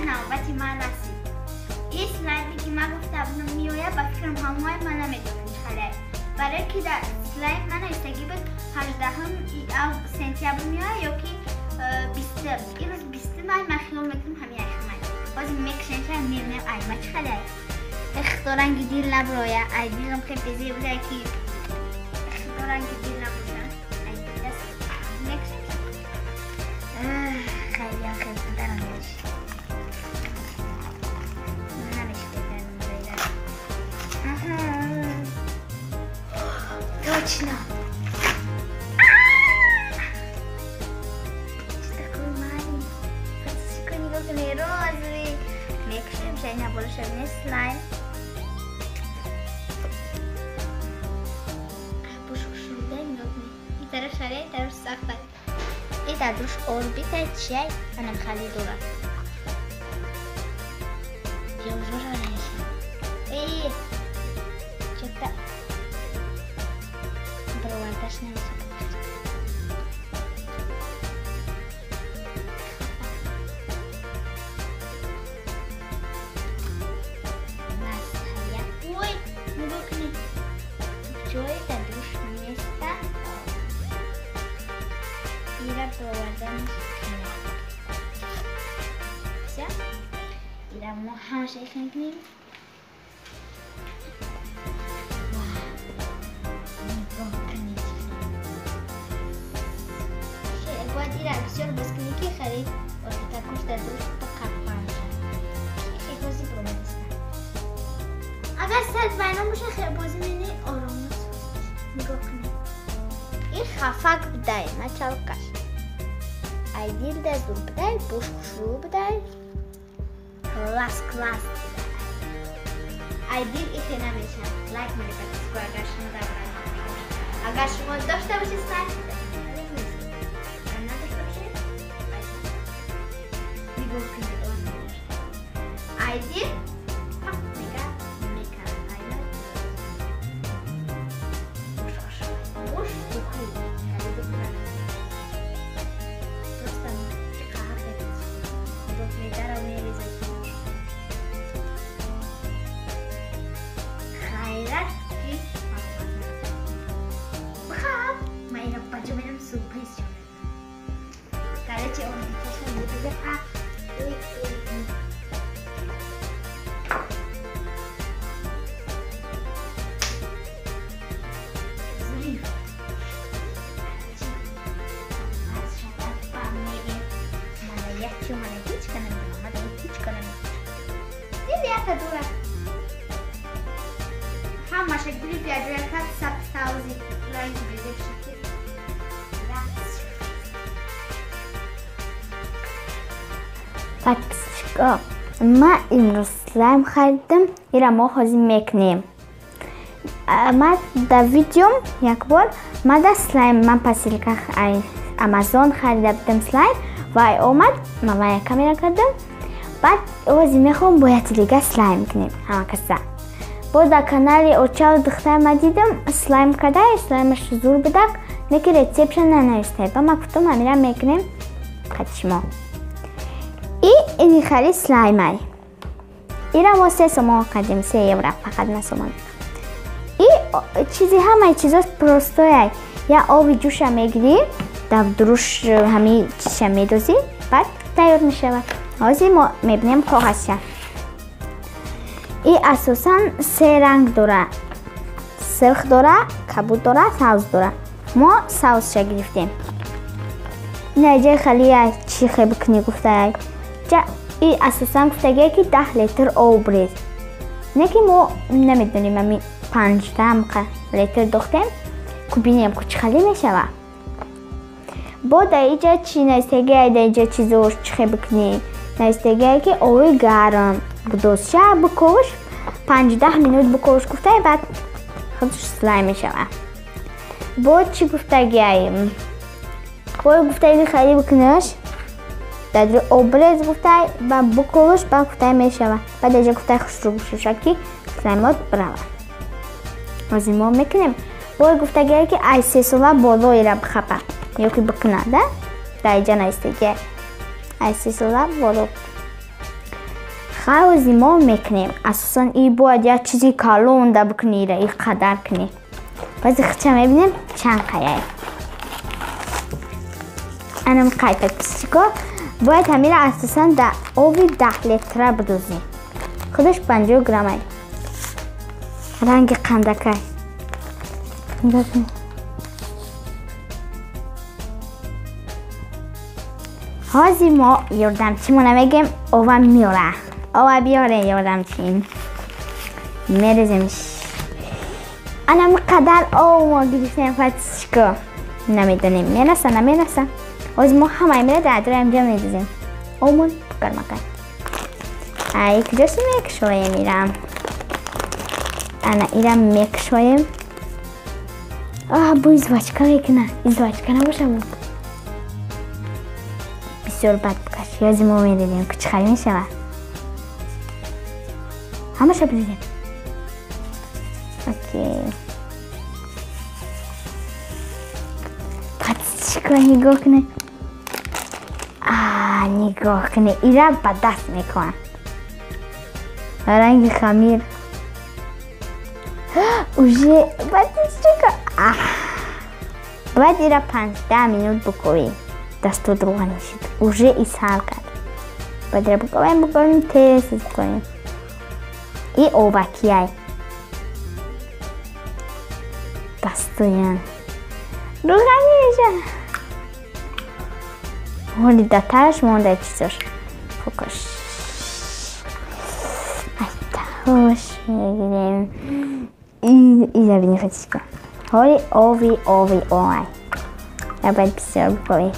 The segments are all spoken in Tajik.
Навбати ман расид. Ин слайме ки ман гуфта будам меояд, ба фикрам ҳамои ман намедонам чӣ хале. Барое ки дар слайм ман навистагӣ буд 18 сентябр меояд ё ки 20. Имрӯз 20 май, ман хиёл мекунам ҳамин айхамай. Ҳозир мекушем, мебинем айма чӣ хале. Худо ранги дил наброя. Ай дилам хеле безеб буда ки худо ранги дил набоша. Ай даст мекушем. Хеле хеле дарангаш. Намешка. Аҳа. Точно. Что такое маленький? Нигоҳ розовый. Мекушем, шайна больше не слайм. И тараф шаре, и тараф сахта. И дар душ орбита чай, анам хали дора. Эй, что-то бровардаш намешавад. Ой, нигоҳ кунед. Ҷои дар душ места. Ира броварданаш кунед. Всё? Ира мо ҳамаша мекунем. Нигоҳ кунед. Бояд ира бисёр боз кунӣ ки харид орбитакуш дар душ бақаппанша. Хеле бози бромадиста. Агар сад вайрон боша, хеле бози мени ором нигоҳ кунед. Ин хафак будай, началкаш. Ай дил да зур будай, буш хушрӯ будай. Класс, класс будай. Ай дил ихе намешавад. Лайк монед, агар шумо дар агар шумо дошта бошед слайм, агар надошта бошед, нигоҳ кунед. Ай дил пак мега мекард. Ай буш хушрӯ. Буш духи. Просто қаҳр нигоҳ кунед, дарав мерезад. Хайрат ки бихоб, ман ина баҷо мерам сюрприз шавад. Короче, орбиташа мебида. А, ой, ой, ой. Взрыв. Дила ҳамаша гирифт яҷоя кард, сабсавзи ранги безеб шуд ки Подписчико, ман имрӯз слайм харидам, ира мо ҳозир мекунем. Ман дар видеом якбор ман да слайм, ман посилка Амазон харида будам слайм, вай омад, ман вая камера кардам. Баъд ҳозир мехоҳам бо яке дига слайм кунем ҳама каса. Боз дар канали очаву духтар ма дидам слайм карда, слаймаш зур будак, не ки рецептша нанавистай. Ба ман гуфтам ҳамира мекунем қати шумо. И ини хари слаймай. Ира мо 3 сомон кардем, 3 евро фақат на сомон. И чизи ҳамаи чизош простояй. Я оби ҷӯша мегирӣ, дар дуруш ҳамин чизша медозӣ, баъд тайёр мешавад. Ҳозир мо мебинем коғазша. И асосан се ранг дора. Сирх дора, кабуд дора, сабз дора. Мо сабзша гирифтем. Ина ҷои халия чӣ хе бикунӣ гуфтай. И асосан гуфтагие ки 10 литр об рез. Не ки мо намедонем, ами 5 литр дохтем, ку бинем ку чӣ хали мешава. Бо дар иҷа чӣ навистагие, дар иҷа чизош чӣ хе бикунӣ. Навистагие ки оби гарм будозша биковш, 5-10 минут биковш гуфтай, баъд худш слайм мешава. Бо чӣ гуфтагиай? Бо гуфтаги хари бикунаш, дар об рез гуфтай, ба биковш, баъд гуфтай мешава. Баъд иҷа гуфтай хушрӯ бишуша ки слаймот бирава. Ҳозир мо мекунем. Бо гуфтагие ки ай 3 сола болоира бихапа ё ки бикуна, да? Дар иҷа навистагие ай 3 сола боло. Ҳози мо мекунем. Асосан и бояд як чизи калон да бикунӣ, ира и қадар кунӣ. Баъзи хича мебинем чанд қаяй. Анам қай подписчико бояд ҳамира асосан да оби 10 литра бидозӣ. Худаш 50 граммай. Ранги қандакай. Нигоҳ кунед. Ҳози мо ёрдамчимона мегем, ова меора. Ова биёре ёрдамчин. Мереземш. Анам қадар ов мо гирифтем подписчико. Намедонем мераса намераса. Ҳози мо ҳамаи мера дар адрои инҷа мерезем. Овмон гармакай. Ай куҷоси мекушоем ирам? Ана ирам мекушоем. Аҳ, бу извачка мекуна. Извачка набоша бу. Бисёр бад букаш. Ёзи мо мерезем, кучхари мешава. Ҳамаша бирезем. Окей. Подписчико нигоҳ кунед. Нигоҳ кунед. Ира ба даст мекунам. Ранги хамир. Уже подписчико. Бояд ира 15 минут букӯӣ. Дасту друга нишид. Уже исҳал кард. Бояд ира букӯем, букӯем, тез букӯем. И овакияй. Дастуян. Руғанӣ меша. Ҳоли датараш монда чизош. Фокаш. Айтаош мегирем. Иза бини фатишко. Ҳоли ови ови овай. Бояд бисёр букӯем.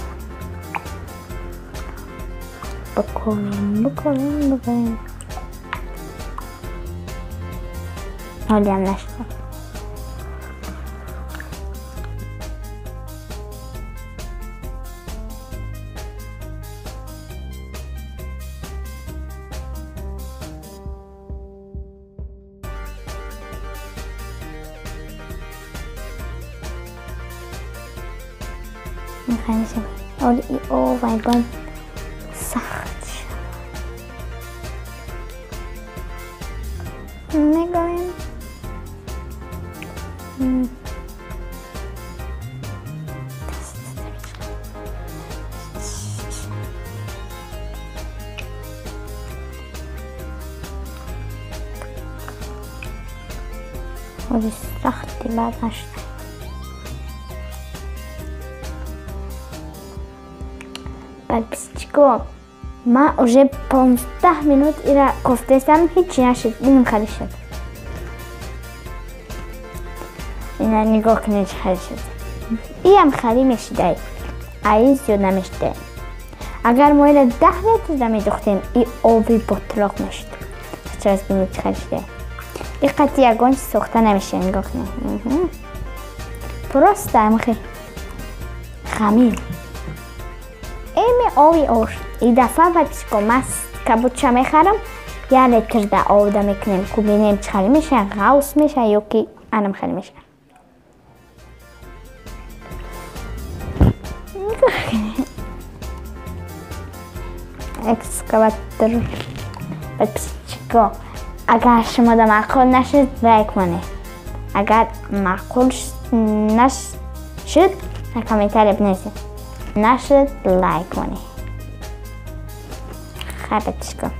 Букӯем, букӯем, букӯем. Ҳолиам нашуд. Оли и овай бояд сахт шавад. Мегӯем. Оли сахти бад нашуд. Подписчико, ман уже 15 минут ира кофтестам, ҳичи нашуд, инам хали шуд. Ина нигоҳ кунед чӣ хали шуд. Иам хали мешидай, ай зиёд намешидай. Агар мо ира 10 литр медухтем, и оби ботлоқ мешуд. Сейчас бинед чӣ хали шудай. И қати ягон чиз сохта намешад, нигоҳ кунед. Просто амхи хамир. Эми ови ош. И дафъа подписчико ман кабуча мехарам, 1 литр да овда мекунем, ку бинем чӣ хали меша, ғавс меша ё ки анам хали меша. Экскаватор. Подписчико, агар шумо да маъқул нашуд, лайк монед. Агар маъқул нашуд, дар комментария бинависед. Нашуд, лайк монед. Хай подписчико.